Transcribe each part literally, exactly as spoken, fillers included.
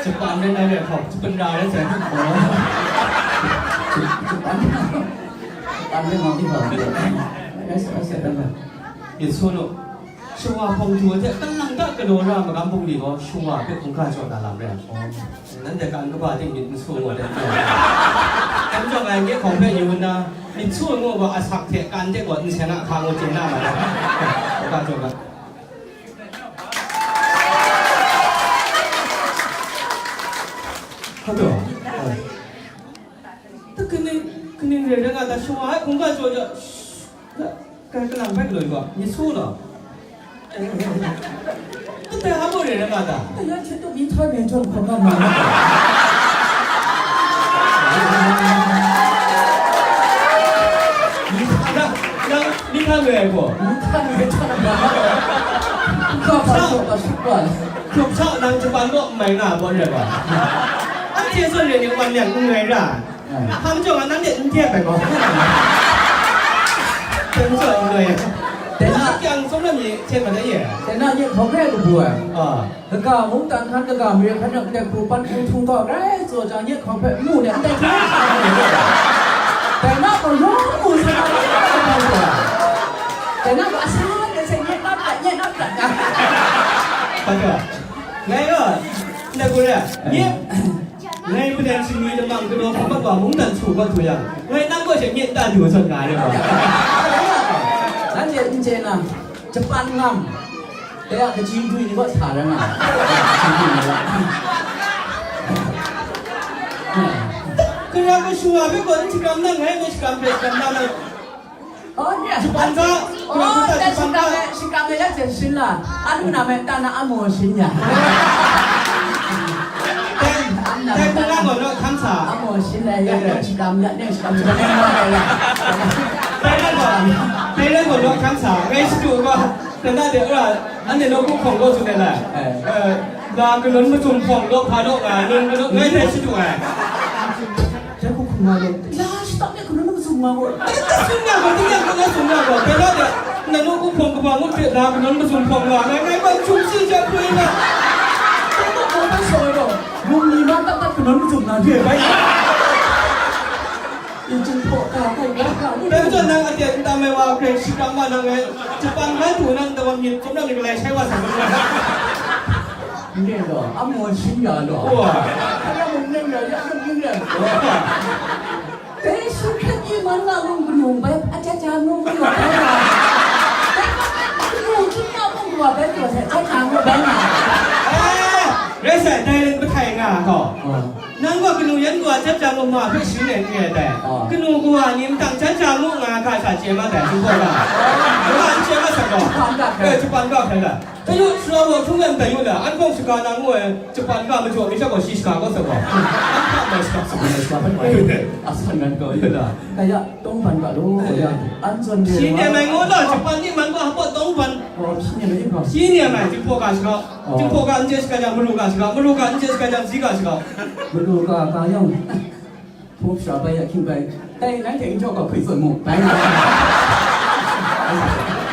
Japan လည်း နိုင်တယ် ဟုတ် Japan လည်း ဆိုင် ဟုတ် Japan လည်း ငေါ့ ဒီပါ Yes, yes, yes. ယဆိုးလို့ ရှဝါဖုံသူအထက် ကလံတကလောရ မကမ်းပုတ်လီကော ရှဝါဖက်ခုံခါချော်တာလာမလဲ။ နန်းတဲ့ကံကပါတိတ် မဆိုးလို့တဲ့။ အဲကြောင့်ငါငယ်ခေါင်ဖက်ယူနာ မဆိုးလို့ဘာအဆက်ထက် ကန်တဲ့ကော နဆင်နာခါငိုတင်နာမှာ။ ဘာကြောင့်လဲ။ ဟုတ်တော့။ တကနင်း ကနင်းရဲတဲ့က တရှဝါခုံခါချော်ချော် ကကလံဘက်လို့ကော မဆိုးလို့။ တတဲဟာမို့ရတဲ့ကတာ။ တရားချစ်တို့ မင်းထားတယ်ကြောင့် ခေါ်ကမှန်တယ်။ မင်းထားတာ မင်းထားတယ်ပေါ့။ မင်းထားတယ်ကြောင့် ဘာမှမဟုတ်ဘူး။ ဘာမှမဟုတ်ဘူး။ ကျုပ်ဆောက်နန်း ဂျပန်တော့ မိုင်နာပေါ့။ အဲ့ဒီဆိုရင် ဒီမှာ ညံ့နေရ ဟမ်ကြောင့် နန်းရဲ့ အင်းကျဲပဲပေါ့။ တန်ဆိုရင် တဲနာ ပြန်ဆုံးလို့ မြင်ချင်ပါလေ။ တဲနာ ညံ့ခေါ်ခဲ့လို့ဘူး။ အာ ကကမုန်တန်ခမ်း ကကမီးခမ်း ကတဲ့ ပူပန်ပူထုံတော့ ရဲဆိုကြ ညံ့ခေါ်ဖက် မူနဲ့ အတိုက်ခိုက် တဲနာ ကလုံးမူစကား တဲနာ ကအစားနဲ့ စိတ်ညစ်ပတ်ညစ်နောက်ပတ်တာ ဘာကြောင့် ငါရော လက်ကိုရ ညစ် ငါ့ပဒံချီမီတမန်ကတော် ခပတ်ပါ မုန်းတန်ဆူဘတ်သူရ ငါနောက်ကိုချက်ညစ်တတ်သူဆိုငါရော နန်းရဲ့ အင်းကျဲနာ ဂျပန်ငမ် တဲကကြီးတွင်းနေတော့ ဆာရမ်းလာ ကရကရှူအဘိကော ချီကမ်နငါ့ချီကမ်ပဲကမ်န 哦，你也是关注。哦，但是刚才，是刚才要解释了，阿鲁那边当然阿摩西呀。但，但刚刚我那看啥？阿摩西呢，要要去他们那，那是他们那边的了。但那个，但那个我那看啥？没事，我，等到点了，俺那老公看过去的了。哎。呃，那个人不中风，老怕老啊，人不中，没得去中哎。 တခုခုမှတော့ လာရှတော့နဲ့ ခုနကစုံမကို တစုံမကို တညက်ကိုလည်းစုံမကို ဘယ်တော့လဲ နတို့ကိုဖုံကပောင်ကို တစ်လာကနုံးကစုံဖုံက ငါငါ့ကို ချုံစီချက် ထွေးလာ တော့တော့ ဘယ်ဆိုတော့ လူမီမတတ်တတ် ကနုံးကစုံနာ ဒီဘက် အင်း ကျင်းဖော်တာ ခိုက်တာ ဘယ်တော့ နန်းအတဲ့ တမ်းဝါ ခရစ်ရှိကမ နန်းငယ် ဂျပန်ငါ တူနန်း တဝမ်းမြင့် ခုနကလည်း ဆိုင်ဝါ ဆိုင်ဝါ နေတော့ အမော်ရှိရတော့ ဟိုပါ ခရမုန်နဲ့ရရမုန်နဲ့ တဲရှုခက်ကြီးမန်းလာလို့ ကနုံပဲ အကြကြနုံကနုံပဲ ကနုံချစ်မမုံကပဲ ပြောတယ် အကြကြနုံပဲ အဲ ရဲစက်တိုင်းလည်း ပထိုင်ငါဟော နန်းက ကနုံရန်က အကြကြနုံမှာ ဖြစ်ရှိနေတယ် ကနုံက နင်းတန် ကြကြနုံ ငါ ခါချာ ကျဲမတဲ့ သူ့ဘောက ဘာကျဲမဆက်တော့ အဲ ဂျပန်က ခဲလာ တရုတ် စလောဝ် ထုံးတဲ့ တရုတ်လား အန်ကောက်စကားနားငို့ ဂျပန်က မကျော် မင်းချက်ပေါ် ရှိစကား ကောက်ဆက်ပေါ် အန်ကောက်မှာ စကား စကား စကား ဖတ်ပါ အဆန်ငန်ကော ရတာ ကရ သုံးပန်ကလို့ ရ အန်စွန် ရှိနေမယ် ငို့တော့ ဂျပန် နေ့ မန်က ဟော သုံးပန် ဟော ရှိနေမယ် ကော ရှိနေမယ် ဂျပန်က စကား ဂျပန်က အန်ကျဲစကား မလူက စကား မလူက အန်ကျဲစကား ဇီးက စကား မလူက ကာယောင် ဖုန်းရှာပလိုက်ရ ခင်ဗျာ။ တိုင်လိုက်တဲ့ ကြောက်က ခွေသွန်မှု ဘိုင်း။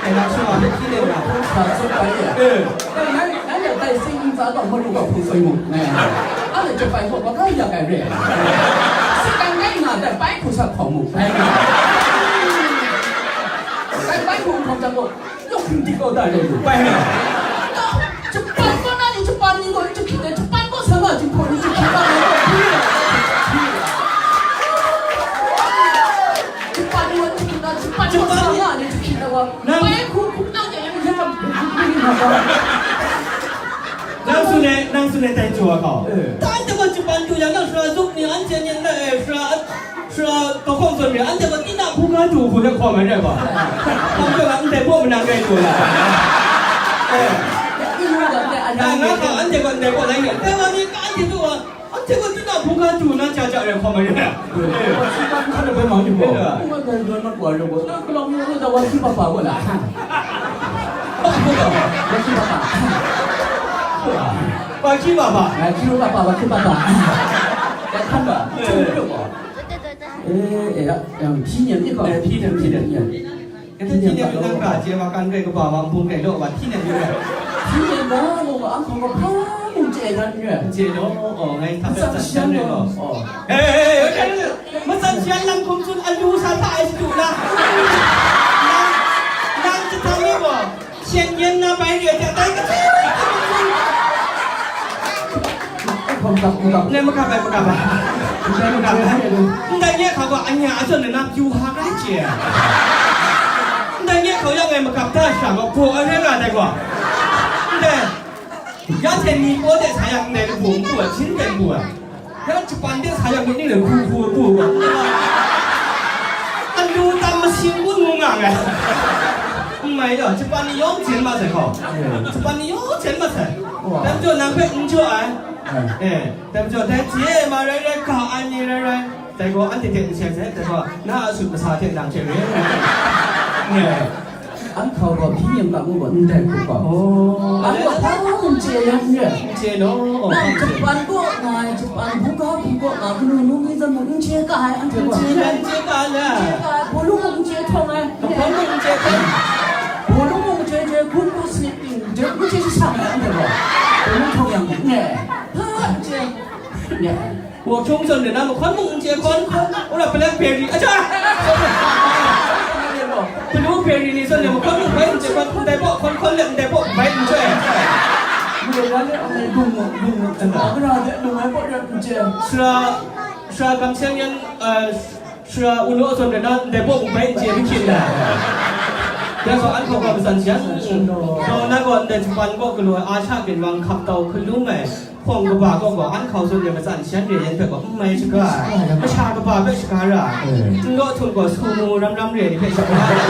အဲ့ဒါဆိုတော့ ဒီနေ့က ဖုန်းရှာသွန်ပလိုက်ရ။ အဲ။ တိုင်လိုက် လိုက်တဲ့ တိုင်စိတ်ဝင်စားတော့ မလုပ်တော့ ခွေသွန်မှု။ အဲ။ အဲ့ဒါ ကျပိုင်ဖို့ ဘာလို့ရကြလဲ။ စိတ်တိုင်းတိုင်းမှာ တိုင်ပိုင်ဖို့ ဆက်ခေါ်မှု ဘိုင်း။ တိုင်ပိုင်ဖို့ ခေါ်ကြတော့ ရုပ်ရှင်တိတ်တော့တာလေ။ ပိုင်။ ဂျပန်က နားလီ ဂျပန်နည်းကို ချစ်တယ်။ ဂျပန်က ဆရာမကြီးကို ချစ်တာလေ။ ဂျပန်ကို ချစ်တာ ဂျပန်က ဆရာမကြီးကို ချစ်တယ်။ ဘယ်ခုခုတော့ ရရ နောက်ဆိုလည်း နောက်ဆိုလည်း တိုင်ကျော်အကောင်။ အဲ။ တန်းတပတ် ဂျပန်တူရက ဆရာစုပ်နေ အန်ချင်နေ အဲ ဆရာ ဆရာ ကခုံးစုပ်နေ အန်တပတ် တိနဖူကားတူ ခုလည်း ခေါ်မယ်တဲ့ကွာ။ ဟုတ်ကဲ့ပါ အန်တဲ့ ဘို့မနာခဲ့တူလား။ အဲ။ ငါက အန်တဲ့ပတ် အန်တဲ့ပတ် လိုက်နေ တဲမနီက အန်တဲ့ပတ်这个真的不敢赌，那家家人好没人。 Wa shi kan hkan ai bai ma yu gaw. Bai mat wa yu gaw. Na galau mi na da wa shi pa pa wa la. Wa shi pa pa. Wa shi pa pa. Wa shi pa pa, wa shi pa pa. Ya kan ba. Eh, eh, ya, ya, hpyi nyan ni gaw. Eh, hpyi nyan, hpyi nyan. Hpyi nyan. Hpyi nyan gaw. Hpyi nyan gaw, hpyi nyan gaw, hpyi nyan gaw. Hpyi nyan gaw, hpyi nyan gaw. Hpyi nyan gaw, hpyi nyan gaw. 哎，哎，哎，哎，我看这，我站起来，让公孙安徒生他还是赌了。让，让这他们我，先演那白月的，那个，那么干嘛，干嘛，干嘛，干嘛？你在念好不？哎呀，这人那酒哈干姐，你在念好要哎么干大啥个？不，哎，那个，那个，你在。 Ya hte ni paw de sa yang ndai lahpum n pu ai, hpyin de n pu ai. Ya Japan de sa yang myit ning le hku hku ai pu ai. Anu tam masing kun ngu nga ai. N mai taw, Japan ni yawng jen ma sai hkau. Japan ni yawng jen ma sai. Dai majaw nang hpe n jaw ai. Eh, dai majaw dai hte ma rai rai, ga ai ni rai rai. Dai gaw anhte hte n seng sai, dai gaw na a sut masa hte nang hte re ai. An hkau gaw hpyi ning ga mu gaw ndai hku gaw. Oh. An gaw hpa n chye yan re. N chye naw? Oh, na n chye. Japan kaw nga ai, Japan buga hku kaw nga, kanu nu mi zawn mung n chye ka ai, anhte gaw. N chye, n chye ka ai. N chye ka ai, bawlung mung n chye htawng ai. Hpa mung n chye htawng. Bawlung mung n chye chye, gun bu snip ting, jen bu chye shang ai, anhte gaw. Bawlung htawng yang mung, nye. Hpa n chye. Nye. Wa hkyung zawn de na mahkawn mung n chye hkawn, wora Blackberry, aja! Blueberry ni zawn de mahkawn mung bai n chye hkawn, ndai baw hkawn hkawn let ndai baw bai n chye. Wora le, dung mung, dung mung, dung mung, wora le, dung ai baw let n chye. Sara, sara kamsham yan, eh, sara ulu zawn de na ndai baw mung bai n chye, mi hkyin da. Dai gaw an hkau gaw matsan shan. Gaw na gaw ndai Japan kaw galaw ai Asha ginwang hkap tau hkalum ai. Hpawng kaba kaw gaw, an hkau zawn de matsan shan re yan hpe gaw, n mai shaga ai, masha kaba hpe shaga ra ai, n law htum gaw, su mu ram ram re ai ni hpe shaga ra ai,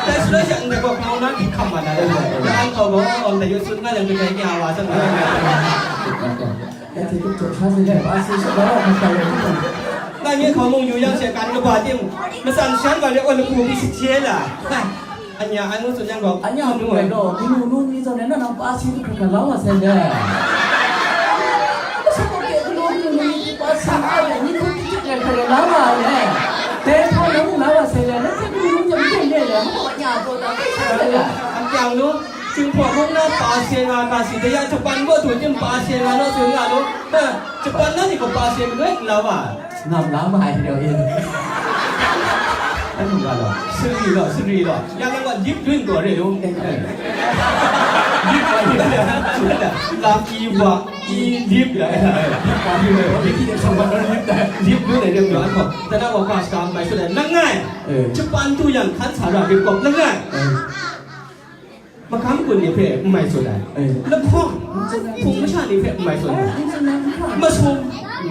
dai shaloi sha ndai gaw, grau na hkying hkam mat na rai, an hkau gaw, ndai yu tsun nga yang, kadai nya wa, tsun nga yang, ngai nye hkau mung yu yang she, kan kaba tim, matsan shan ga re, aw lapu hpyi sahte la. Anya, anhte tsun yang gaw, anya, ngu ai gaw, kanu nu mi zawn e, na nang pa si hkra hkra la wa sai le. Masa gaw, kanu nu mi pa si ai, ni hku hkrit hkrit hkra hkra la wa ai le. Dai hpa nang la wa sai le, na hte kanu nu zawn n le le, masa gaw anya gaw, ta hkra hkra le. An kyang nu, Jinghpaw mung na pa si nga nga si, dai ya Japan gaw du tim pa si nga naw tsun nga nu, ha, Japan na ni gaw pa si manoi n la wa ai. Ngam la ma ai, hte e. Anhte ga law, sari law, sari law. Ya, nang gaw lip lun gaw re lu. Lip wa, lip wa. Lam i wa, i lip ya. Lip wa, lip wa. Lip wa, lip wa. Lip lun ai, lip lun ai. Tana wa ka shaka mai sut ai. Langai. Eh. Japan du yang hkan sa ra, lip kawp langai. Eh. Magam gun ni hpe n mai tsun ai. Eh. Lahkawng, hpung masha ni hpe n mai tsun ai. Eh, n tsun ai, n tsun ai. Masum,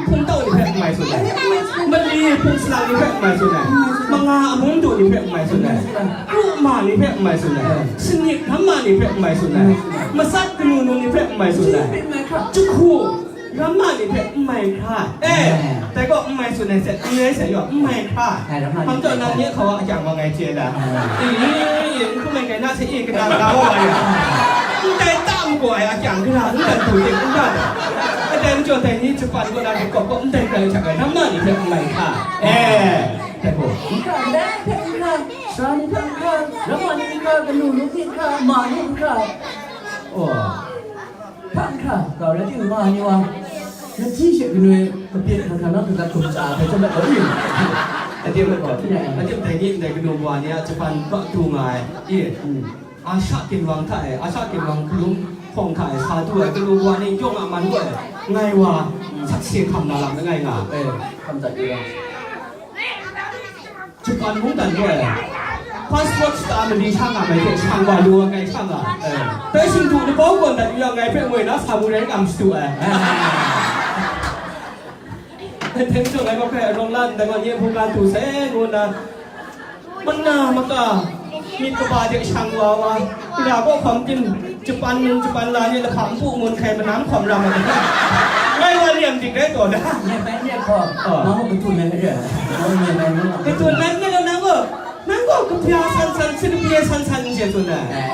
hpung tau ni hpe n mai tsun ai. Eh, n mai tsun ai. Mali, hpung salang ni hpe n mai tsun ai. N mai tsun ai. Manga amung du ni hpe n mai tsun ai. N mai tsun ai. Kru ma ni hpe n mai tsun ai. Eh. Sanit ram ma ni hpe n mai tsun ai. N mai tsun ai. Matsat kanu num ni hpe n mai tsun ai. N mai tsun ai. Jahku, Ramma ni hpe n mai hkra. Eh, eh, dai gaw n mai tsun ai hte, n rai sai yaw, n mai hkra. Ai, ramma ni hkam taw, nang nye hkau a akyang wa ngai chye la. Ah. I, i, i, n hkum ai, ngai na hte, i, kata kata wa wa ya. Ndai ta majaw ai akyang gara, n dan hku ting, n dan. Kadai majaw dai ni Japan kaw na hte kawp kawp ndai grai ai hta e, ramma ni hpe n mai hkra. Eh, dai gaw. N hkra, ndai hpe n hkra, sara ni hpe n hkra, ramma ni n hkra, kanu nu hpe n hkra, ma nu n hkra. Oh. Hpa n hkra, kau rai timung, ma ni wa, na hti she kanoi, kabyen hkra hkra na hkra hkra hkum chya ai hpe chyawm ai gaw, i, adim ai gaw, adim dai ni ndai kanu wa ni a Japan kaw du nga ai, i, Asha ginwang hta e, Asha ginwang hkalum hpawng hta e sa du ai kanu wa ni yawng a man gaw e, ngai wa, sakse hkam na lam langai nga. Eh, hkam dat yu ai. Japan mungdan gaw e, passport shata mali sha nga mai hte shang wa lu ai ngai sha nga. Eh. Dai shingdu labau gawn dat yu yang ngai hpe moi na sa mu rai n kam shadu ai. Eh. Dai hte mung ngai gaw hkrai arawng la ndai gaw nye hpung ga du sai ngu nna, mana maka myit kaba hte shang wa wa, gara kaw hkawm tim, Japan nun Japan la ni lahkam pu ngun hkai manam hkawm ra ma ai. Ngai wa liang dik rai taw da. Nye bai nye hkaw, oh, nang mung katun ai re. Nang nye bai nang. Katun ai re nang gaw, nang gaw kabya san san, si kabye san san n chye tsun ai. Eh.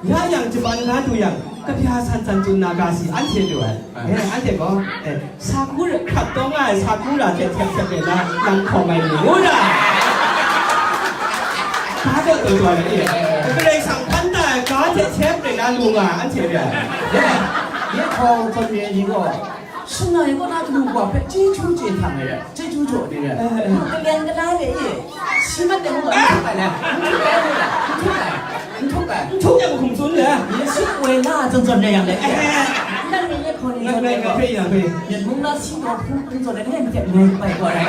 Ya yang, Japan na du yang, kabya san san tsun na ga si anhte lu ai. Ah. Eh, anhte gaw, eh, sakura, hkrap taw nga ai sakura hte hkyep hkyep re na, nang hkawm ai ni ngu ra. Ga gaw taw taw ai, eh. Karai Kasang hpan ta ai ga hte hkyep re na lu nga ai anhte re ai. Eh, ye hkawng hkawm re ni gaw, Shangai kaw na galu wa hpe chyeju chye hkang ai rai, chyeju jaw ni rai. Eh, eh. Mung kaleng kala re ye, shi mat de mung gaw n htup ai le, n htup ai, n htup ai, n htup ai. N htup yang hkum tsun le. Yesu woi la zawn zawn rai yang le. Eh, nang ni ye hkaw ni zawn rai gaw. Ngai, ngai, ngai, ngai. Myen mung na si gaw hkum n zawn rai, ngai n hte ngai bai gaw rai.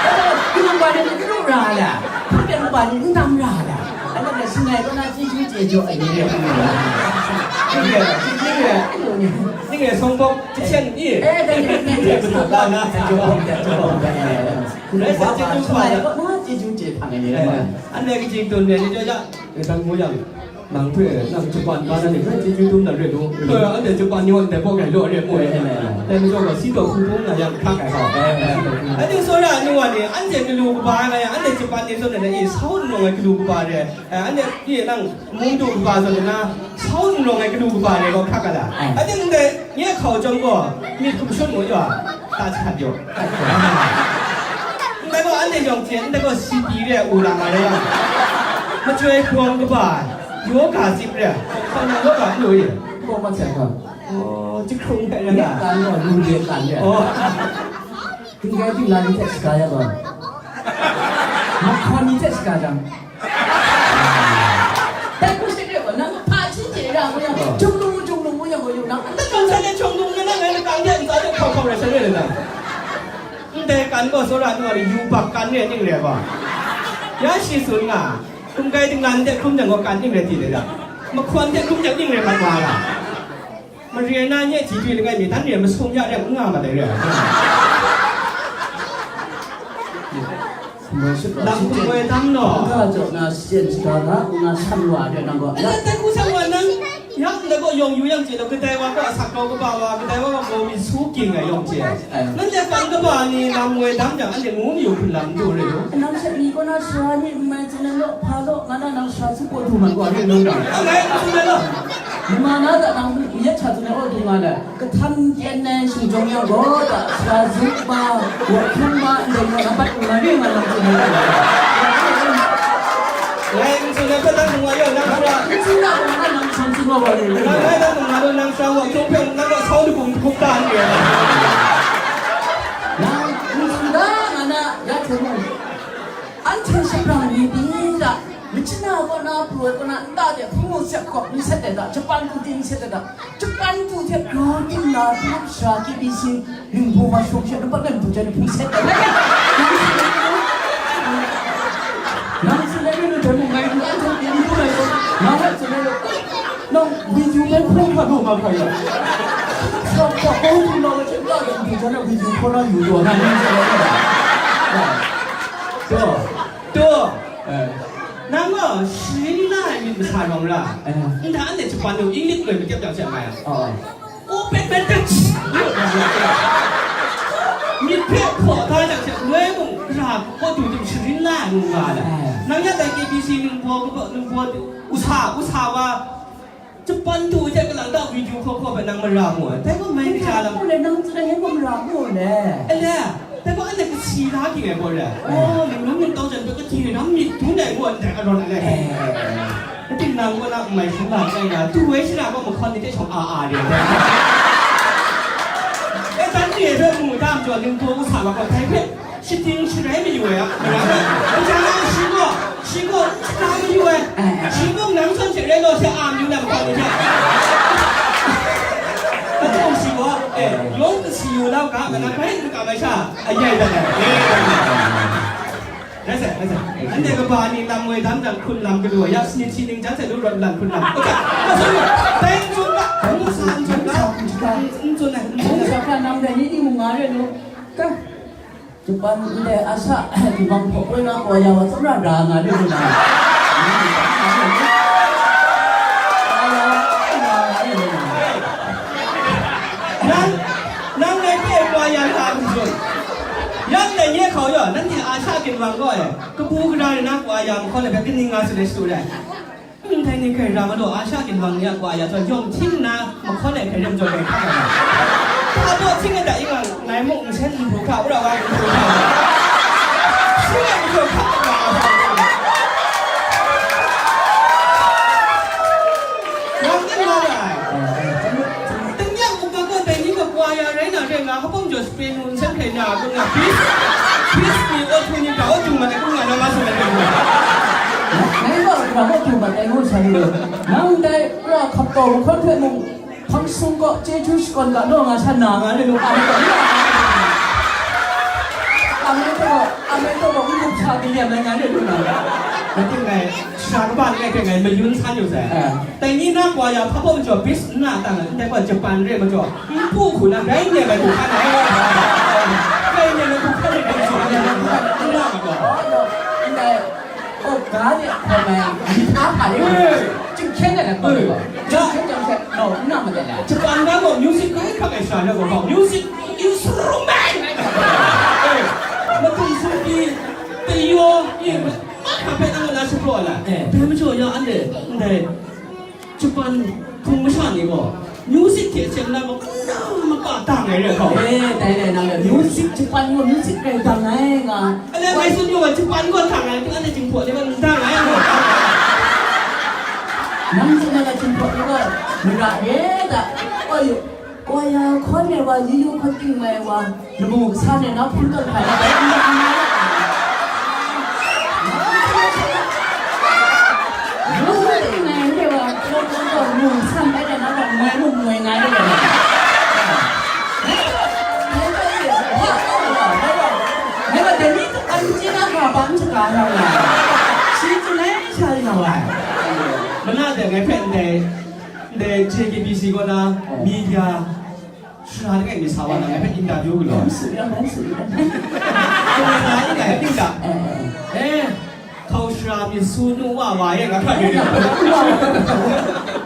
Eh, yulung wa ni n ru ra le, hkum de mung wa ni n dam ra le. Anhte shangai kaw na chyeju chye jaw ai ni rai. Ning e, ning e, ning e, song bawk jahten i. Eh, dai, dai, dai, dai, dai, dai, dai, dai, dai, dai. Rai sa, chyeju hpa. Shangai kaw na chyeju chye hkang ai ni rai. Eh, anhte kaji dun de ni jaw ja. E, dang mu yang, nang hpe, nang Japan ga na ni hpe chyeju dum na re lu. Eh, anhte Japan ni wan dai bawk ai law re mu e. Eh, eh, eh. Dai majaw gaw, si taw hku hkung na yang hkrak ai gaw. Eh, eh, eh. Anhte tsawra anu wa ni, anhte galu kaba ai nga yang, anhte Japan ni zawn na i, sau n rawng ai galu kaba re. Eh, anhte, i, nang, mung du kaba zawn na, sau n rawng ai galu kaba re gaw hkrak ga la. Ai. Anhte ndai, nye hkau chyawm gaw, myit hkum shut mu yaw, ta htat yaw. Ndai gaw anhte yawng hte, ndai gaw si pyi re ai u la nga re yang, machyoi hprawng kaba, yoga zip re ai, hkaw na yoga n lu i? Hkaw ma hte hkau. Oh, jahkrung hpe rai nga. Myit kan gaw, lu de kan re ai. Oh. Htinggai htingla ni hte shaga ya gaw, mahkawn ni hte shaga jang, dai hku shing rai gaw, nang hpa hti hte ra gaw yang, jung lung, jung lung gaw yang gaw, yung nang, nta kang sa le jung lung na, nang ngai na kang de ntsa de hkau hkau rai sha re le na. Ndai kan gaw, tsawra nu a ni yu bak kan re ning re gaw, ya shi tsun nga, htinggai htingla ni hte hkrum jang gaw kan ning re ti le da. Mahkawn hte hkrum jang ning re mat wa ra. Mare na nye ji dwi langai mi, dan re masum ya re n nga ma dai re ai. Lam hkum woi dam naw. Ga jaw na syen shaga ga, nga san wa re nang gaw. Nang dai hku san wa nang, ya ndai gaw yawng yu yang chye law, kadai wa gaw asak grau kaba wa, kadai wa gaw gaw mi su ging ai yawng chye ai. Nanhte kan kaba ni lam woi dam jang, anhte ngu mayu hpun lam n du re lu. Nang sha ni kaw na sara ni n mai, tsun ai law, hpa law, nga na nang sara su paw du man gaw, re nang dang. Angai n tsun ai law. Mama na da nang yet hta tsun ai, aw du nga na. Kahtam kyen ai shing jawng yang gaw da, sara zup ma, wa hkyung ma, ndai nga na bat nga re nga nang tsun ai. Ngai n tsun ai, hpa dan nang wa yaw, nang sara. N tsun na, nang sara n tsun wa wa re. Nang ngai dan nang nga law, nang sara wa hkyung hpe, nang wa sau du kum hkup ta n re. Nang n tsun da, nga na, ya hte mung, anhte shapran ni pyi da, machyin na kaw na, pru ai kaw na, nta de hpung ngu sep kawp ni sat ai da, Japan tu ting sat ai da, Japan tu hte grau ting na, hpung sha K B C, ningbaw wa shawng sha, nang pat nang du jan hpung sat ai da. Nang tsun ai ni lu jan mung ngai du, anhte ni lu ngai du, nang ngai tsun ai lu. Nang video ngai hpung hkra lu nga hkra ya. Sa hkra kau du na wa chyet la dang du jan na video hkaw na yu taw na ni sa ya. To, to. Eh. Nang gaw sharin la ai myit masa rawng ra. Eh. Nta anhte Japan nu English loi makyep jang sha mai a. Oh, oh. O pet pet pet. Myit hpe hpaw da jang sha, loi mung ra hkaw du tim sharin la ai ngu nga ai. Eh. Nang ya dai K B C ningbaw, ningbaw, usa, usa wa, Japan tu hte kalang ta video hkaw hkaw hpe nang mara mu ai. Dai gaw mai kaja lam. Nang tsun ai, nang tsun ai, nang mara mu le. Ele, dai gaw anhte kasi la ging ai gaw le. Eh. Oh, linglung ningtau jan hpe kade ram myit dun ai gaw ndai arawt ai le. Eh. Kating nang gaw na n mai hkrum la n rai na, tu woi shara gaw mahkawn ni hte shawng a a de ai. E, dan re ai hpe mu tam jaw, ningbaw usa wa gaw dai hpe Shating sharai mayu ai a, mara ai. Kaja na shi gaw, shi gaw n shara mayu ai. Eh, eh, eh. Shi mung nang zawn hte rai law hte a mayu na makau ni hte. Atawng shi gaw, eh, yawng kasi yu lau ga, mana bai n kam ai sha, ayai dat ai. Rai sai, rai sai. Anhte kaba ni lam woi dam jang hkrun lam galaw ai, ya sanit shi ning jan sai lu rawt lan hkrun lam. Dai n tsun ga, n tsun ga, n tsun ai, n tsun ai. Japan ndai ni mung nga re lu. Ka. Japan ndai a sa, Tubang hpaw poi na kaw ya wa tsawmra ra nga ri ri na. Nang, Hkau yaw, nanhte Asha ginwang gaw e, kabu gara ni na kwa ya mahkawn ai hpe kaning nga tsun ai shadu rai? Ndai ni hkrai ra ma law, Asha ginwang ni a kwa ya zawn yawng hting nna mahkawn ai hkrai rem jaw ai hkak ai. Hpa baw hting ai da, ing a ngai muk nsen n hkru hkra, wora wa n hkru hkra. Shi a majaw hkak ai wa. Nang n nga ra ai. Tingnyang muk ga gaw dai ni ga kwa ya rai na re nga, hpa baw majaw Peng ngun san hkrai na, ngu nga, bis, bis ni o tu ni ga o tu ma ai, ngu nga, na ma sa ai, ngu. Ngai gaw, nang o tu ma ai, ngu sa ni lo. Nang dai, ra hkap kau, hkawt hpe mung, hpang sung gaw, chyeju shakawn ga, naw nga san na, nga ni lo, a, ni gaw, a, ni gaw, a, ni gaw, a, ni gaw, ngu sa di yan, nga ni lo, na. Nang ting ngai, sha kaba ni ngai hpe ngai mayun san yu sai. Eh. Dai ni na kwa ya hpa baw majaw bis n na tang, ndai gaw Japan re majaw, n pu hku na, dai n nem ai hku hkan ai. Dai n nem ai hku hkan ai, dai n nem ai hku hkan ai, n na majaw. Ndai, oh, ga de hkawm ai, gita hpa de, eh, chyinghkyen ai hkawm ai gaw. Eh. Chyinghkyen chyawm hte, no, n na madat ai. Japan ga gaw music hkai hkrak ai sha na gaw, music instrument ai hkrak ai. Eh, madung sumpi, tayaw, eh, mahkra hpe nang na shapraw ai la. Eh. Dai majaw ya anhte, ndai, Japan hpung masha ni gaw, music hte seng na gaw, n na maka dang ai re hkau. Eh, dai, dai, nang gaw music, Japan gaw music rai dang ai nga. Alai ngai tsun yu wa, Japan gaw dang ai, anhte Jinghpaw ni gaw n dang ai. Nang tsun ai ga Jinghpaw ni gaw, mara re da. Oi, Wa ya hkawn ai wa, yu yu hkawn ting mai wa, lamu kasa ni na hpun tawn hkrai na bai n dang na. Lamu hkawn ting mai re wa, lamu kasa ni na bai n dang na, mai mung mai ngai re wa. Ngai wa dai ni an chye na hkra ban shaga na wa. Shi chye na sha ya wa. Mana de ngai hpe ndai, ndai J K B C kaw na, oh, media, Sara langai mi sa wa na, ngai hpe interview galaw. Lam su yang, lam su yang. Ai, ngai hpe ning ta. Eh, eh. Eh, hkau sara mi su nu wa wa ye, nga hkra mi.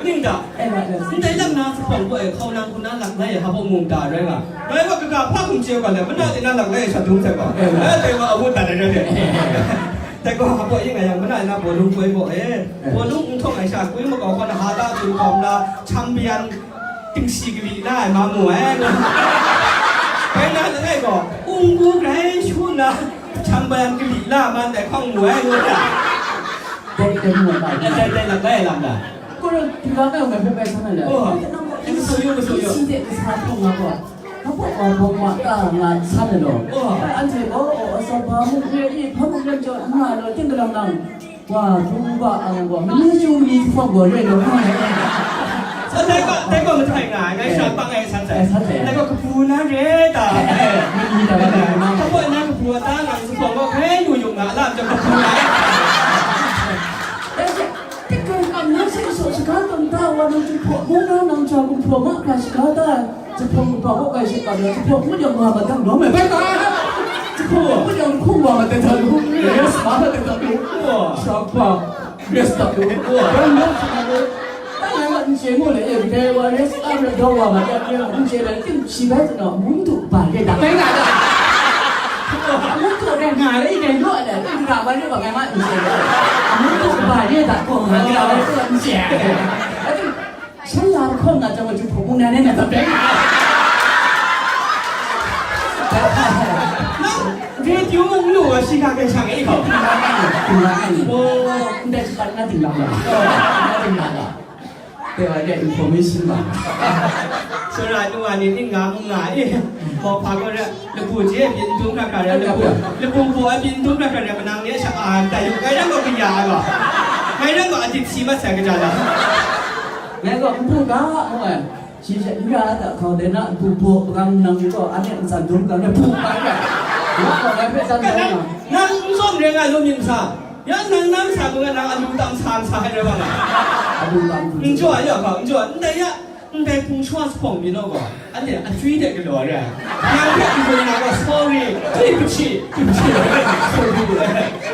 Ning ta. Eh, nga, nga. Ndai lam na zuphpawng gaw, eh, hkau nang hku na lak lai, hpa baw mung ta rai nga. Ngai gaw kaga hpa hkum chye ga le, mana de na lak lai, sha dung sai gaw. Eh, nga. Eh, dai gaw a wut dat ai rai. Dai gaw hpa baw ing nga yang, mana de na bawlung poi gaw, eh. Eh. Bawlung n htawng ai sha, kui makau hkaw na, ha ta tsun hkawm na, champion, Tingsi kali la ai ma mu ai, ngu. Bai na langai gaw, unggu grai shu nna, hpang bayan kali la man dai hkawng mu ai, ngu hta. Dai, dai mu ai, dai, dai, dai, dai lam da. Ko ro, di ga ngai ngai bai bai san ai la. Oh, tingsi yu, tingsi yu. Tingsi de kasa hpawng nga gaw, hpa hpawng wa bawng ma ta nga san ai law. Oh. Bai anhte gaw, oh, oh, sa ba mu re i, hpa mu re jaw, nga law, ting galang nang. Wa, hpung wa, ang wa, mani chyu mani hpawng gaw re law, hpawng re. Sa dai gaw, dai gaw mahtai nga ai, ngai sha pang ai san sai. Eh, san sai. Dai gaw kabu na re ta. Eh, mani ta, mani ta. Kabu na kabu ta nga, zuphpawng gaw hkai yu yu nga, a lam chyawm kabu na. Dai gaw, dai gaw kam na sai so, shaga tam ta, wa nang zuphpawng, mung na nang ja gumhpraw ma hkra shaga ta. Zuphpawng kaba kaw kai shut kaba, zuphpawng ngut yang wa madang lawm ai bai ga. Zuphpawng ngut yang hkung wa madang da lu, rest ma madang da lu. Shakpa, rest da lu. Bai lawm shut na lu. Dai ngai wa n chye ngu le, e, kadai wa rest up le daw wa madang le, n chye le, ting shi bai zang, mung du ba le da. Bai ga da. Mung du re nga le, dai law le, ting ga wa le wa ngai ma n chye le. Mung du ba le da, ko nga le wa n chye. Shan la hkawm na chyawm, maju hpung hpung na ne na tsap dai nga ai. Nang radio mung lu wa shi ka kai shang e hkau. Ting la ai ni. Oh, ndai shi pat na ting la ma. Na ting la ma. Pe wa de information ma. Sara nu wa ni ning nga mung nga e. Mawhpa gaw re. Labu je a byin dum hkra hkra re, labu, labu baw a byin dum hkra hkra re, manang ni a sha-, a, tai yu, ngai ran gaw kaya ai gaw, ngai ran gaw a dit si mat sai kaja lam. Ngai gaw n bu ga, ngu ai. Shi she n ra da, hkau de na, bu baw, rang nang gaw, a ne n san dum ga, ne bu ga re. Ngai gaw ngai hpe san dum ga. Nang n zawn re nga lu myit n sa? Ya nang nam sa, ngu nga nang alu tam sa, n sa ai re wa nga. Alu tam. N jaw ai ya hkau, n jaw, n dai ya. Ndai hpung shawa zuphpawng byin gaw, anhte achywi de galaw ai re ai. Nang hpe n bun na gaw, sorry, 对不起, 对不起, sorry.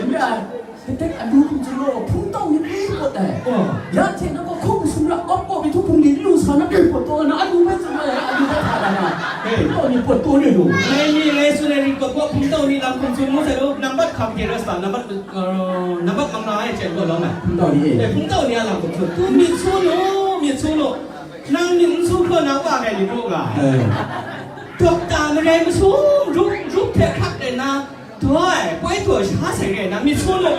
N rai, katek alu hkum chyu law, hpung tau ni grai pawt ai. Oh. Ya hte nang gaw hkum sumra kawp kawp ai htu hpung ni lu sa na grai pawt taw na, alu hpe tsun ai, alu hpe hta na. Hpungtau ni pawt taw ni lu. Ngai ni ngai tsun ai ring kawp kaw hpungtau ni lam hkum tsun ngu sai lu, nambat hkam hte rai sa, nambat, uh, nambat manga ai hte gaw lam ai. Hpungtau ni e. Eh, hpungtau ni a lam hkum tsun. Tu myit su lu, myit su lu. Nang myit n su hkra na wa ai myit ru nga. Eh. Dokta marai masum, rup, rup hte hkrak de na, Doi, poi taw sha sai re, nang myit su lu.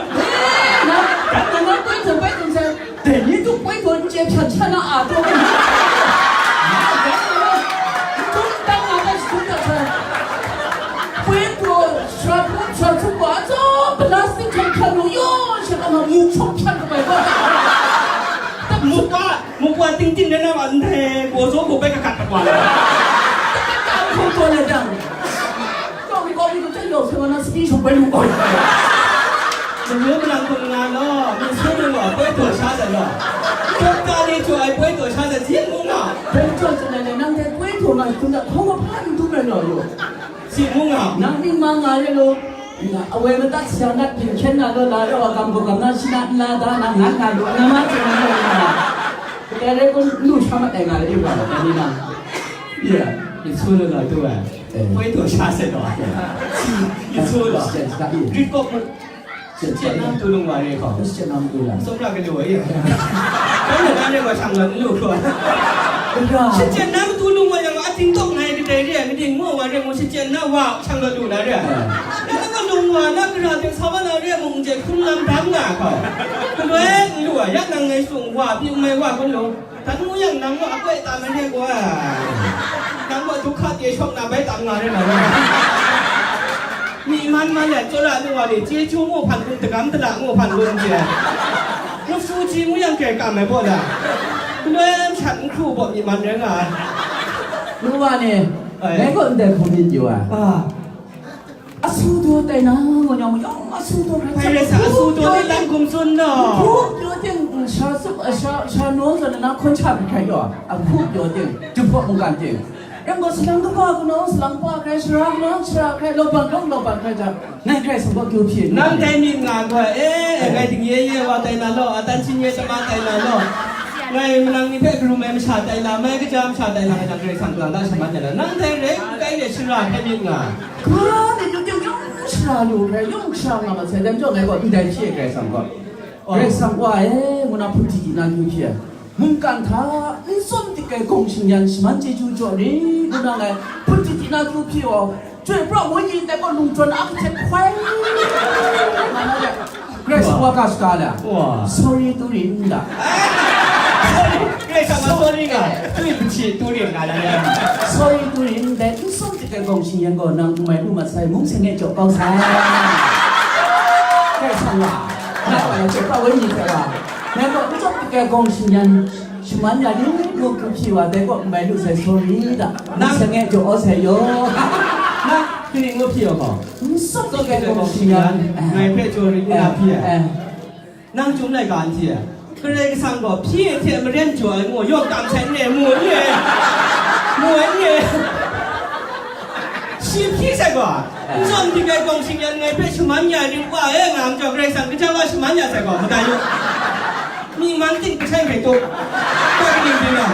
Na, na, na, poi taw, poi taw sai. Dai ni tu poi taw n chye hpyan sha na a taw. Na, dai na, tun tang na dai shi tun da sai. Poi taw sha hpun sha hpun ba, zo, plastic hkyan hkyan lu, yo, shi ka ma mu chok hkyan ka bai ba. Mu ba. Mukwa ting ting na na wa ndai, gaw zaw gaw bai kakat pat wa la. Kau kau le dang. Kau ni kau ni kau chan yau se wa na spi shok bai lu kau. Mungyo malang kun nga lo, mi su lu lo, poi taw sha za lo. Dokta ni taw ai poi taw sha za, yin mu nga. Bai taw za na le, nang dai poi taw nga, kun da, kau wa pa ni tu bai lo yo. Si mu nga. Nang ning ma nga le lo. Awai madat sha nat byin hkyen na law, la rau a gam gaw gam na, shi na nla da na, ngat na lu, na ma chye na law, na. Kadai rai kun lu sha mat ai nga le, yu ga, ni na. Ya, i su lu na tu ai. Eh. Poi taw sha se taw. I su lu. Christian, sa i. Rit kok mu. Christian nam tu lung wa re ko. Christian nam tu la. Sum la ka lu wa ye. Kan na ne wa shang la lu ko. Ya. Christian nam tu lung wa yang a ting tong ngai kadai re, kadai mo wa re mo Christian na wa shang la lu na re. Eh. Na na ka lung wa na kra te sa wa na re mo je kun lam dam na ko. Kaloi lu wa ya nang ngai sung wa pi mai wa kun lu. Tan ngu yang nang gaw akoi tam ai re gaw, nang gaw du hka chye shawk na bai tam nga re na. Myi man man let, tsawra lu wa ni, chyeju ngu hpan kun, dagam dala ngu hpan kun hte, ngu su ji ngu yang kre kam ai baw la. Galoi shat n hkru baw myi man rai nga ai. Lu wa ni, Ai. Ngai gaw ndai hpung myit yu ai. Ah. Asu daw tai na, ngaw nyawng mayawng asu daw rai. Bai rai sa, asu daw ni dan hkum tsun daw. Hkup pyaw ting, sha sup, sha, sha naw zawn na hkawn sha hkrai yaw, a hkup pyaw ting, jumhpawt mungkan ting. Ram gaw salang kaba kanu, salang pa hkrai, sara kanu, sara hkrai, laban lawng laban hkrai jang, ngai hkrai sa gaw kyu hpyi lu. Nang dai myit nga gaw, eh, ngai dingye ye wa tai na law, a tan sin ye tama tai na law. Ngai manang ni hpe karum ai masha tai na, mai kaja masha tai na, ngai nang Karai Kasang kalang da shaman ya na. Nang dai rai, n kai de shara hpe myit nga. Hkra ni tu ting yawng shara lu hkrai, yawng shara nga mat sai, dai majaw ngai gaw ndai hpyi ai Karai Kasang gaw, Karai Kasang Wa e, ngu na hpung di di na kyu hpyi ai. Mungkan hta n tsun dik ai gawng shingyan shaman chyeju jaw rit ngu na ngai hpung di di na kyu hpyi ai. Chyoi pra wenyi dai gaw lungjawn a kahtet hkoi. Nga na ya. Grace Wa ka shaka la. Wa. Sorry, tu rin da. Sorry, Grace Wa sorry nga. Tui pchi tu rin nga la ya. Sorry, tu rin dai, n sawm dik ai gawng shingyan gaw nang n mai lu mat sai, mung seng e jaw kau sai. Grace Wa. Na wa ya chyoi pra wenyi hte wa. Nang gaw n sawm dik ai gawng shingyan shaman ya ni, ngu kyu hpyi wa, dai gaw n mai lu sai, sorry da. Nang seng e jaw kau sai yo. Nang, kani ngu hpyi wa gaw. N sawm dik ai gawng shingyan, ngai hpe jaw rit nna hpyi ai. Nang chyum laika n hti ai. Karai Kasang gaw hpyi ai hte maren jaw ai ngu, yawng tam hten re, mu n re, mu ai n re. Shi hpyi sai gaw, n sawm dik ai gawng shingyan ngai hpe shaman ya ai ring wa e nga majaw, Karai Kasang kaja wa shaman ya sai gaw, madai yu. Myi man ting kahtai hkrai tup. Koi kaning ting a.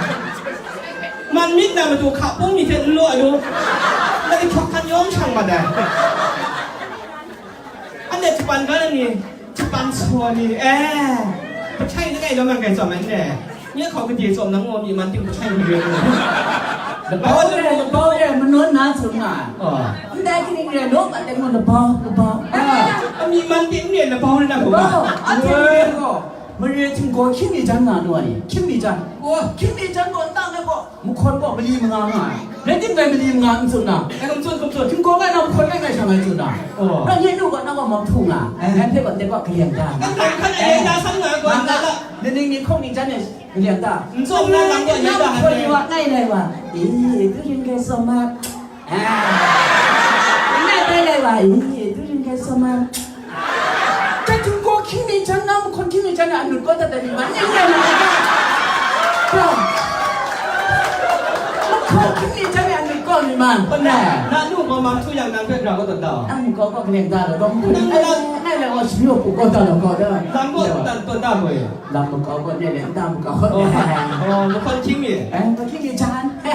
Man myit na matu hka pung mi hte n law ai lu. Nang hkawk hkan yawng shang mat ai. Anhte japan ga ni, japan saw ni, eh, pahtai langai law man grai tsawm ai n re. Nye hkau gade tsawm nang ngaw mi man ting pahtai ni re. Labau de, labau de, manawn na tsun nga. Oh. Ndai kaning re, law mat de ngaw labau, labau. Ah, mi man ting n re, labau re na gaw. Labau, a ting re gaw. Mare htinggaw hkying mi jan nga nu ai ni, hkying mi jan. Oh. Hkying mi jan gaw, nta na gaw. Mahkawn gaw mali manga nga ai. Rai timung, mali manga n tsun na. Ngai hkum tsun, hkum tsun. Htinggaw ngai na mahkawn ngai ngai sha ngai tsun na. Oh. Nang nye nu gaw nang gaw mam htu nga. Eh. Ngai hpe gaw ndai gaw kaleng da nga. Nang gaw hkan ayai da san nga gaw nga nga. Nang ning ni hkawng ni jan e kaleng da. N tsun na nang gaw ayai da mahkawn ni wa ngai ngai wa. Eh, tu ring kai sawm mat. Ah. Ngai tai lai wa. Eh, tu ring kai sawm mat. Dai htinggaw hkying mi jan na, mahkawn hkying mi jan na, anut kaw dat ai mi man, ning rai na, mahkawn hkying mi jan na, anut kaw mi man. Hpang na, na nu gaw mam htu yang nang hpe gra kaw dat da. Nang makau kaw kaleng da law, gaw mahkawn, nang nang, ngai, ngai, ngai, ngai, shi yu pu kaw da law, kaw da. Lam kaw dat, dat da gaw e. Lam makau kaw ne le, nta makau kaw ne. Oh, oh, mahkawn hkying mi. Eh, mahkawn hkying mi jan.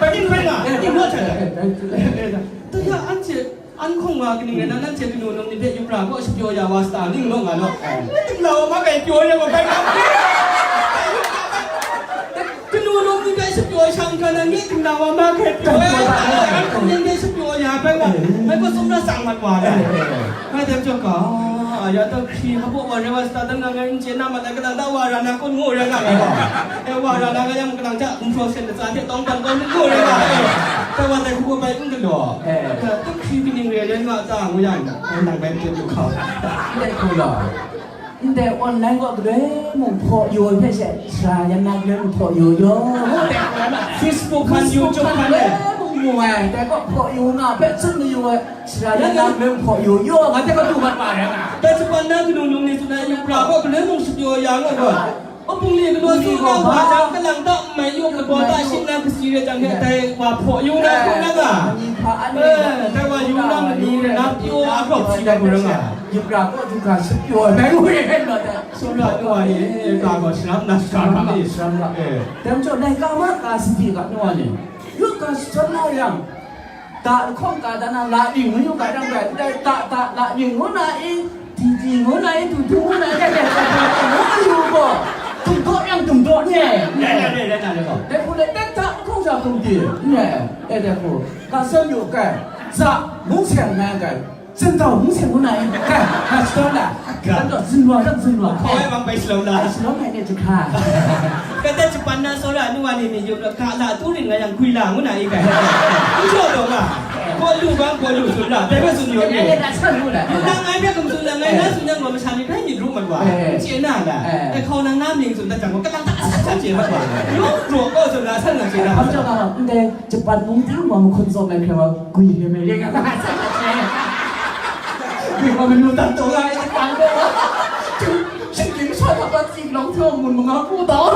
Bai ni bai nga, ni mo cha cha. Ta ya anhte An hkawng wa kaning rai na, nanhte kanu num ni hpe yubra kaw shapyaw ya wa sata ning law nga law. Ngai ting la wa ma kai pyaw ya wa bai na. Kanu num ni hpe shapyaw shang hkra na, ngai ting la wa ma kai pyaw ya wa, an hkawng ni hpe shapyaw ya bai na. Ngai gaw sum na tsang mat wa na. Ngai dai jaw ga, ya ta hkri hpa baw wa rai wa sata dan na ngai n chye na ma na, kalang ta wa ra na kun ngu rai nga ngai gaw. E, wa ra na nga yang kalang ja, n hpraw shen latsa hte tawng pan kau n ngu rai nga. E, ta wa dai hku bai n galaw. E. Ka, ta hkri kaning re rai nga ta ngu yang, e, nang bai n tut lu hkau. Ndai hku law. Ndai online gaw galoi mung hpaw yu ai hpe she, sara yan na galoi mung hpaw yu yu. Facebook hkan, Facebook YouTube hkan, hkan, e. Galoi mung mu ai, dai gaw hpaw yu nga hpe tsun mayu ai, sara yan na galoi mung hpaw yu yu, nga hte gaw du mat ma rai nga. Dai shapan na kanu num ni tsun ai, yubra gaw galoi mung shapyaw ya nga gaw. O, bungli galaw su nga wa jang, kalang ta n mai yu, kaba ta shing na kasi re jang, dai wa hpaw yu na hku na nga. Eh, dai wa yu na mani re na pyaw a hkawk si na hku ra nga. Yubra kaw du ga shapyaw ai bai ngu re na ta. Sumra nu wa ni, eh, ka gaw sharam na sharam ni. Sharam na. Eh. Dai majaw, laika ma ka sadi ga nu wa ni. Yu ga sharam na yang. Da hkawng ka da na la ning ngu yu ga dang bai, ndai da da la ning ngu na i, di di ngu na i, du du ngu na i, dai dai dai dai ngu yu gaw, dum daw yang dum daw ni ai. Dai dai dai dai dai gaw. Dai hku le, dai da hkawng sha hkawng di, ni ai, dai dai hku. Ka san yu kai, za, mung seng ngai kai, zin dau mung seng ngu na i, kai, ka shadawn la, kai. Zin dau, zin wa, zin wa, kai. Hkawai bang bai shalom la. Bai shalom ai ni jahkra. Kata japan na tsawra nu wa ni myit yup, ka la tu ring nga yang gwi la ngu na i kai. N jaw taw nga. Gaw lu bang gaw lu tsun la, dai hpe tsun yaw ni. Nang ngai hpe hkum tsun la, ngai na tsun yang gaw masha ni hpe myit ru mat wa. N chye na la. Ai hkau nang na mying tsun dat jang gaw, kalang ta asan sha chye mat wa. Yawng raw gaw tsun la, asan nga chye na. Hpa jaw nga, ndai japan mung ting wa mahkun tsawm ai hkrai wa, gwi hpe me ring nga, asan nga chye. Gwi wa manu dat taw la, ai japan gaw. Shinggyim masha hta prat tsing long hte mun manga hku dau.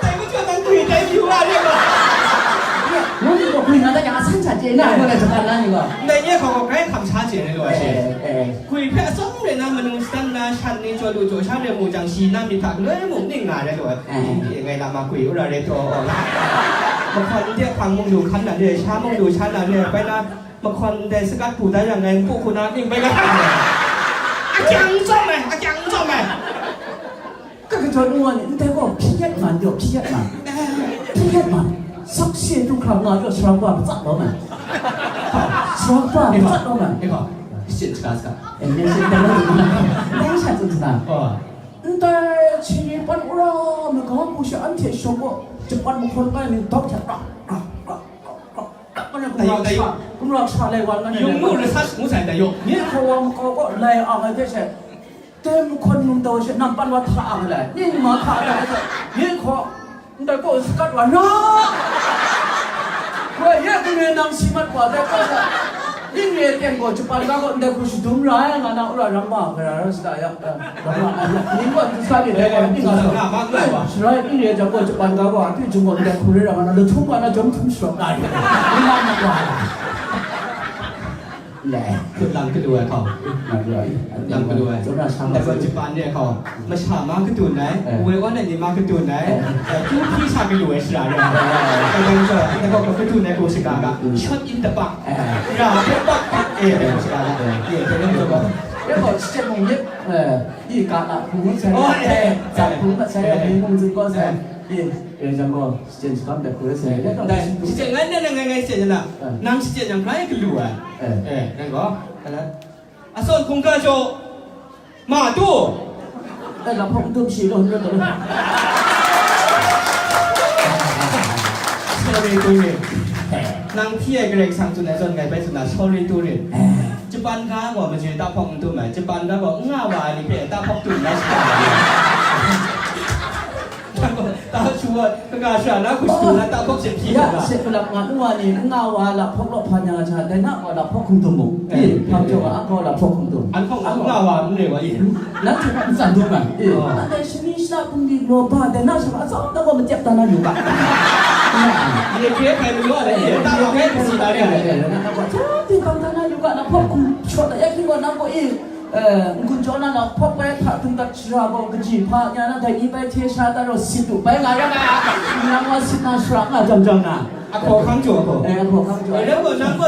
Dai majaw nang gwi dai yu wa re ba? Ngu ni gaw gwi nga da yang asan sha chye na, ngu na japan na ni gaw. Ndai nye hkawng gaw grai hkam sha chye na lu ai she. Eh, eh. Gwi hpe atsawm re na manu shadan na shan ni jaw lu jaw sha re mu jang, shi na myit hta galoi mung ning nga re lu ai. Eh. Ngai lam ma gwi wora re taw. Mahkawn de hpang mung lu hkan na re, sha mung lu sha na re, bai na Mahkawn ndai sakat bu dan yang ngai npu hku na ning bai ga. Akyang n tsawm ai, akyang n tsawm ai. Ka kajaw nu wa ni, ndai gaw hpyi yet man, yaw hpyi yet man. Hpyi yet man. Sakse du hkra nga yaw sara wa matsat lawm ai. Sara wa matsat lawm ai. Eh, hpa. Shit, shit, shit. Eh, ni shit, ndai gaw, ndai sha tsun sa. Oh. Ndai chyeju pan wora, maga bu sha anhte shawng gaw, japan mahkawn bai ni dawk hte ra, ra, ra, ra, ra. Kumrak sha, kumrak sha lai wan nga. Yung mu research ngu sai da yung. Nye hkaw wa makau kaw lai ang ai hte she, dai mahkawn num tau she, nang pan wa hta ang ai lai. Nye ni ma hta ai hte, nye hkaw, ndai kaw sakat wa ra. Woi, ye kung e nang si mat wa dai kaw sa. Ning re teng gaw, japan ga gaw, ndai hku shadum ra ai, nga na, wora rang ma, gara ra sata ya. Ning gaw, n sa de, dai gaw, ning nga sa. Sharai ning re jang gaw, japan ga gaw, a twi jung gaw, ndai hku re ra nga na, lahtum ga na, jawm htum sharawk na re. Ning nga na gaw. Lai. Lang kadu ai hkau. Lang kadu ai. Lang kadu ai. Jawm na shang. Dai gaw, japan re hkau. Masha ma kadu nai, eh, woi wan ai ni ma kadu nai, eh, eh, kyu hpyi sha kadu ai shara re. Dai gaw, dai gaw, kadu nai gaw shaga ga. Shot in the back. Eh. Ra, hpe pak pak, eh, hpe pak pak, eh, hpe pak pak. Ya gaw, shachyen mung myit, eh, i ga la hpung sai, oh, eh, za hpung mat sai, eh, hpung zun gaw sai, eh, eh, jang gaw, shachyen shakam dat hku sai, ya gaw, dai, shachyen ngai, ngai, ngai, ngai, shachyen na, eh, nang shachyen yang hkrai galu ai. Eh. Eh, nang gaw, eh, Asawn hkungga jaw ma tu. Ai, laphawk n dum shi law, n rawt law. Sorry, tu rin. Nang hpyi ai Karai Kasang tsun ai zawn ngai bai tsun na, sorry, tu rin. Japan ga gaw maje taphawk n dum ai, Japan ga gaw n nga wa ai ni hpe taphawk dum na shi. Ta shu wa, kaga sha na, hku shadu na, ta hpawk she hpyi ya, nga. She kalap nga, nu wa ni, n nga wa, la hpawk law hpa nya nga, dai na gaw, la hpawk hkum dum mu. Eh, eh, hpang jaw eh. Nga, a gaw, la hpawk hkum dum. An hpawk nga wa, n re wa, i. Nan hte n tsan dum ai. Eh. Oh. Nan dai shani shana hpung di law ba, dai na sha ba, atsawm na gaw, matek ta na yu ga. Ye hkye hkai mayu a, eh, ta gaw, hkye hkai si ta re. Eh, eh, eh, na gaw, atsawm di bang ta na yu ga, la hpawk hkum shawt da, ya hkying gaw, nang gaw, eh, Eh, n-gun jaw na na hpawk bai hta htung dat shara gaw kaji hpa nya na dai ni bai hte sha dat raw sit lu bai nga ya nga ya. Nang wa sit na shara nga jang jang na. A hkaw hkang jaw a hkaw. Eh, a hkaw hkang jaw. Eh, nang gaw, nang gaw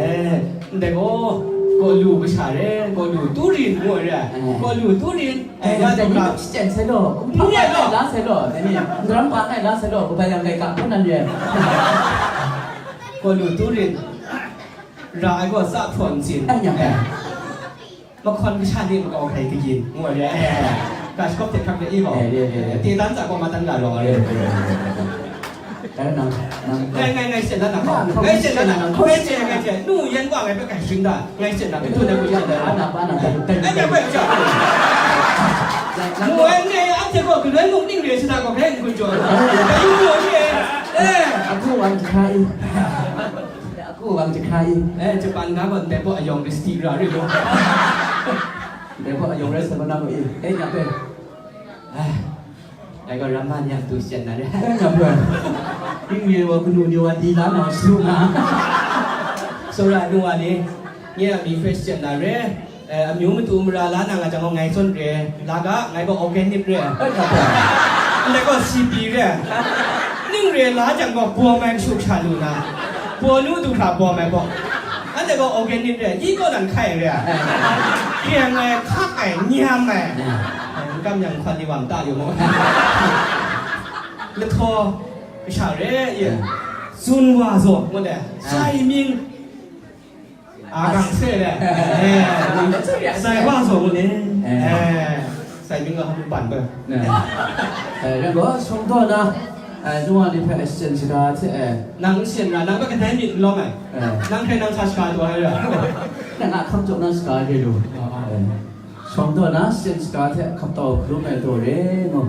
Eh, ndai gaw, gaw lu masha re, gaw lu tu rin ngu ai re, eh, gaw lu tu rin, eh, eh, ya dai ni dai ni, shachyen sai law, kumhpa ni ya ngai law. La sai law, dai ni, ndaram pa ngai la sai law, kabai yang kai ka hpun nan re. Gaw lu tu rin, ra ai gaw sa hprawn tsin. Ai, ya, eh. Mahkawn kasha ni makau hkrai kayin, ngu ai re. Eh, ka shakawp hte hkrak de i gaw. Eh, re, re, re. Te dan tsa gaw ma dan ga rawng ai re. Re, re, re, re. Dai nang, nang, ngai, ngai, ngai syen dan nang. Nang, ngai syen dan nang. Ngai syen, ngai syen. Nu yan wa ngai hpe kai shing da. Ngai syen dan. Itu dan ku syen dan. Ana, ana, ana. Ai, ngai bai ja. Mu ai ngai a hte gaw, galoi mung ning re sida gaw, ngai n kun jaw. Ai, yu lu ni. Eh. Aku wan jahka i. Aku wan jahka i. Eh, Japan ga gaw, ndai baw ayawng ri sadi ra ri lu. Ndai baw ayawng rai sa ma na gaw i. Eh, nya pe. Ai. Dai gaw, ramma ni a matu shachyen na re. Dai nga hpe, Ingwi wa kanu ni wa di la na su nga. Tsawra nu wa ni, nye a mi hpe shachyen na re. Eh, amyu matu mara la na nga jang gaw, ngai zawn re. La ga, ngai gaw organic re. Dai nga hpe. Ndai gaw C P re. Ning re la jang gaw, bawm ai shu sha lu na. Baw nu du hkra bawm ai gaw. Anhte gaw organic re, yi kaw nan hkai re. Hkyeng ai, hkak ai, nyam ai. Kam yang hkwan ni wa mata yu mu. Lahtaw, kasha re, ye. Zun wa zaw, ngu de. Sai ming. A gang se le. Eh, sai wa zaw, ngu de. Eh. Eh, sai ming ga hkam ban ba. Eh. Eh, ren gaw, shawng taw na, eh, nung wa ni hpe shachyen shaga hte, eh. Nang n shachyen ra, nang hpe kadai myit n lawm ai. Eh. Nang hkrai nang sa shaga taw ai ra. Nang a hkam jaw na shaga re lu. Oh, oh. Eh. Shawng taw na, shachyen shaga hte hkap tau hkrum ai taw re, ngu.